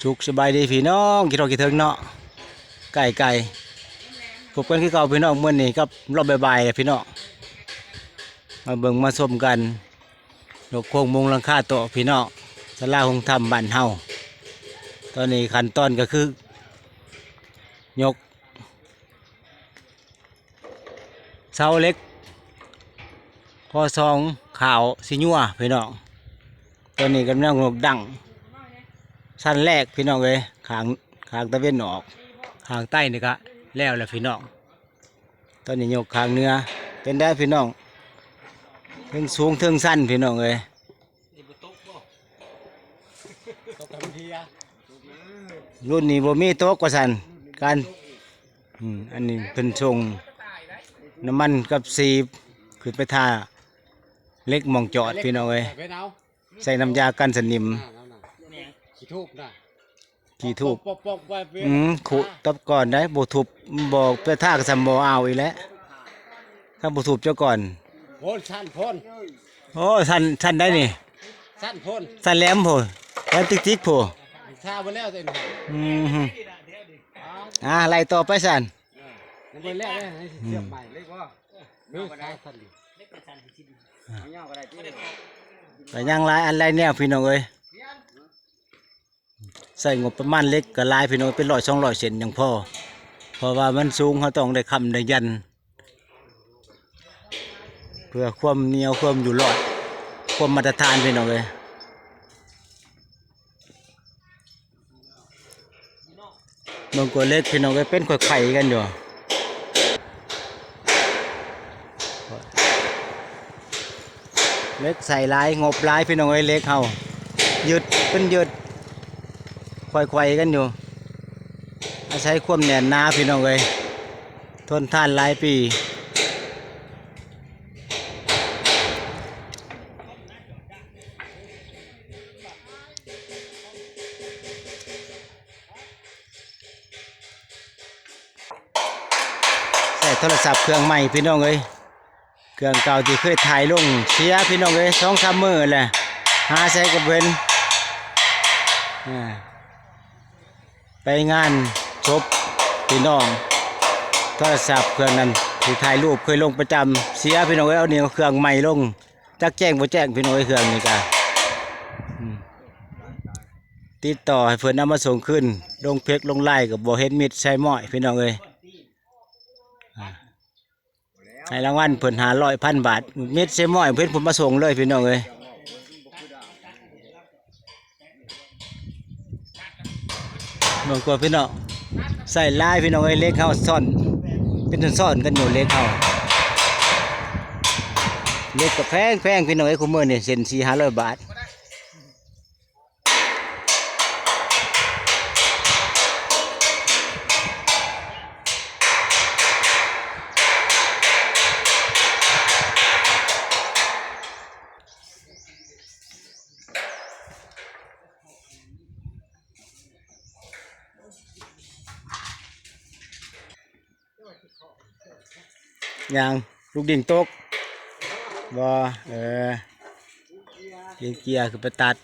ສຸກສະບາຍດີພີ່ນ້ອງ ຄິດຮອດຄິດເຖິງເນາະ ໃກ້ໆ ພົບກັນຄືເກົ່າພີ່ນ້ອງ ມື້ນີ້ກັບລອບບ່າຍໆແຫຼະພີ່ນ້ອງ ມາເບິ່ງມາຊົມກັນ ຍົກໂຄງມຸງຫຼັງຄາຕໍ່ພີ່ນ້ອງ ສາລາໂຮງທຳບ້ານເຮົາ ຕອນນີ້ຂັ້ນຕອນກໍຄື ຍົກ ເສົາເຫຼັກ ພໍສອງຂາວສີຍົວພີ່ນ້ອງ ຕອນນີ້ກຳລັງຍົກດັ້ງຊັ້ນແລກພີ່ນ້ອງເອີຍ ຂ້າງ ຂ້າງຕາເວັນອອກ ຂ້າງໃຕ້ນີ້ກະແລ້ວແລ້ວພີ່ນ້ອງ ຕອນນີ້ຍົກຂ້າງເໜືອ ເປັນໃດພີ່ນ້ອງ ເທິງສູງເທິງຊັນພີ່ນ້ອງເອີຍ. ລຸ້ນນີ້ບໍ່ມີຕົກວ່າຊັ້ນ ການ ອືມ ອັນນີ້ເພິ່ນສົ່ງນ້ຳມັນກັບສີບ ຂຶ້ນໄປທາເຫຼັກໝ່ອງຈອດພີ່ນ້ອງເອີຍ ໃສ່ນ້ຳຢາກັນສະໜິມ ຂີ້ທູບນະ ຂີ້ທູບ ອືມ ຂຸດຕັບກ່ອນໄດ໋ ບໍ່ທຸບ ບໍ່ໄປທາກະສ່ຳບໍ່ເອົາອີກແຫຼະ ຄັນບໍ່ທຸບເຈົ້າກ່ອນ ໂພນຊັ້ນໂພນ ໂອ້ ຊັ້ນ ຊັ້ນໃດນີ້ ຊັ້ນໂພນ ຊັ້ນແຫຼມໂພ ແຫຼມຕິກໆໂພ ຊາບໍ່ແລ້ວເດ້ ອືມ ອ່າ ໄລ່ຕໍ່ໄປຊັ້ນ ຍັງບໍ່ແລ້ວເດ້ ໃຫ້ເຊື່ອມໃໝ່ເລີຍບໍ່ ເອີ ເອົາໄປໄດ້ ເອົາຍາວກໍໄດ້ຕິ ກໍຍັງຫຼາຍອັນຫຼາຍແນວພີ່ນ້ອງເອີຍ. ໃຊ້ງົບປະມານເຫຼັກກໍຫຼາຍພີ່ນ້ອງ ເປັນຮ້ອຍສອງຮ້ອຍເສັ້ນຍັງພໍ ເພາະວ່າມັນສູງ ເຮົາຕ້ອງໄດ້ຄ້ຳໄດ້ຢັນ ເພື່ອຄວາມໜຽວ ຄວາມຢູ່ລອດ ຄວາມມາດຕະຖານພີ່ນ້ອງເອີຍ. ເບິ່ງກວ່າເຫຼັກພີ່ນ້ອງເອີຍ ເປັນໄຂໆກັນຢູ່ ເຫຼັກໃສ່ຫຼາຍ ງົບຫຼາຍພີ່ນ້ອງເອີຍ ເຫຼັກເຮົາ ຍືດເປັນຍືດ ໄຂວ້ໆກັນຢູ່ ອາໄສຄວາມແໜ້ນໜາພີ່ນ້ອງເອີຍ ທົນທານຫຼາຍປີ. ໃຊ້ໂທລະສັບເຄື່ອງໃໝ່ພີ່ນ້ອງເອີຍ ເຄື່ອງເກົ່າທີ່ເຄີຍຖ່າຍລົງເສຍພີ່ນ້ອງເອີຍ ສອງສາມມື້ແຫຼະ ຫາໃສກໍບໍ່ເຫັນ ໄປງານສົບພີ່ນ້ອງ ໂທລະສັບເຄື່ອງນັ້ນທີ່ຖ່າຍຮູບເຄີຍລົງປະຈຳເສຍພີ່ນ້ອງເອີຍ ເອົານີ້ເອົາເຄື່ອງໃໝ່ລົງ ຈັກແຈ້ງບໍ່ແຈ້ງພີ່ນ້ອງເອີຍ ເຄື່ອງນີ້ກະ ອືມ ຕິດຕໍ່ໃຫ້ເພິ່ນເອົາມາສົ່ງຄືນ ລົງເຟສລົງລາຍກໍບໍ່ເຫັນມິດໃສ່ມ້ອຍພີ່ນ້ອງເອີຍ ໃຫ້ລາງວັນເພິ່ນຫ້າຮ້ອຍພັນບາດ ມິດໃສ່ມ້ອຍເພິ່ນ ເພິ່ນມາສົ່ງເລີຍພີ່ນ້ອງເອີຍ. ເບິ່ງກ່ອນພີ່ນ້ອງ ໃຊ້ຫຼາຍພີ່ນ້ອງເອີຍ ເຫຼັກເຮົາຊ້ອນ ເປັນຊ້ອນໆກັນຢູ່ເຫຼັກເຮົາ ເຫຼັກກໍແພງໆພີ່ນ້ອງເອີຍ ຄູ່ມື້ນີ້ເສັ້ນສີ່ຫ້າຮ້ອຍບາດ. ຫຍັງ ລູກດິ້ງຕົກ ບໍ່ ເອີ ເກຍ ເກຍຄືໄປຕັດ.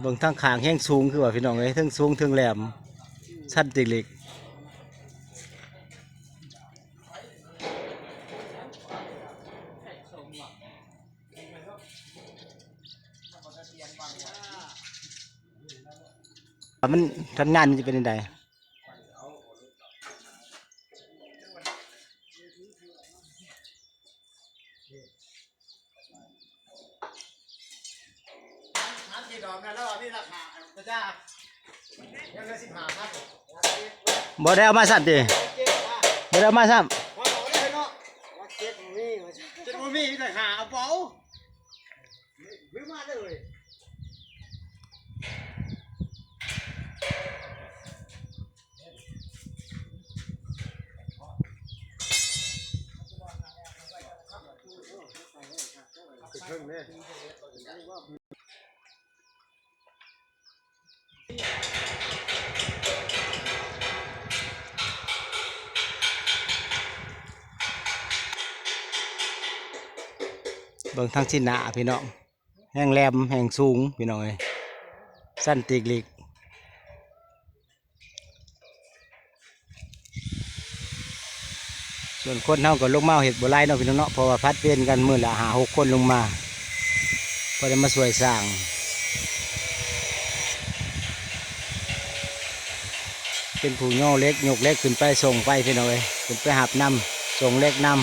ເບິ່ງທາງຂ້າງແຮງສູງຄືວ່າພີ່ນ້ອງເອີຍ ເທິງສູງເທິງແຫຼມ ຊັນຕິເລັກ. ວ່າມັນ ການງານມັນຈະເປັນຈັ່ງໃດ? ບໍ່ໄດ້ເອົາມາຊ້ຳຕິ? ບໍ່ໄດ້ເອົາມາຊ້ຳ? ເຈັດບໍ່ມີ ມີແຕ່ຫ້າກະເປົາ. ເບິ່ງທາງຊີ້ນໜ້າພີ່ນ້ອງ ແຮ່ງແຫຼມແຮ່ງສູງພີ່ນ້ອງເອີຍ ຊັນຕີກຫຼີກ. ສ່ວນຄົນເຮົາກໍລົງມາເຮັດບໍ່ຫຼາຍເນາະພີ່ນ້ອງເນາະ ເພາະວ່າຜັດເວນກັນ ມື້ລະຫ້າຫົກຄົນລົງມາ ພໍໄດ້ມາຊ່ວຍສ້າງ ເປັນຜູ້ຍໍເຫຼັກ ຍົກເຫຼັກຂຶ້ນໄປ ສົ່ງໄປພີ່ນ້ອງເອີຍ ຂຶ້ນໄປຮັບນຳ ສົ່ງເຫຼັກນຳ.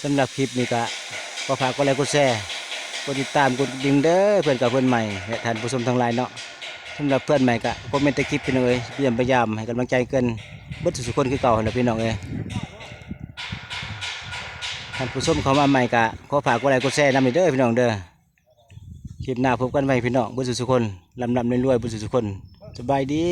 ສຳລັບຄລິບນີ້ກໍຂໍຝາກກົດໄລກົດແຊ ກົດຕິດຕາມ ກົດກະດິ່ງເດີ ເພື່ອນເກົ່າເພື່ອນໃໝ່ ແລະ ທ່ານຜູ້ຊົມທັງຫຼາຍເນາະ. ສຳລັບເພື່ອນໃໝ່ກໍຄອມເມັນໃຕ້ຄລິບພີ່ນ້ອງເອີຍ ຢ້ຽມໄປຢາມໃຫ້ກຳລັງໃຈກັນເບິດສູ່ຄົນຄືເກົ່າຫັ້ນລະພີ່ນ້ອງເອີຍ. ທ່ານຜູ້ຊົມເຂົ້າມາໃໝ່ກໍຂໍຝາກກົດໄລກົດແຊນຳເດີພີ່ນ້ອງເດີ. ຄລິບໜ້າພົບກັນໃໝ່ພີ່ນ້ອງເບິດສູ່ຄົນ ລ່ຳໆລວຍໆເບິດສູ່ຄົນ. ສະບາຍດີ.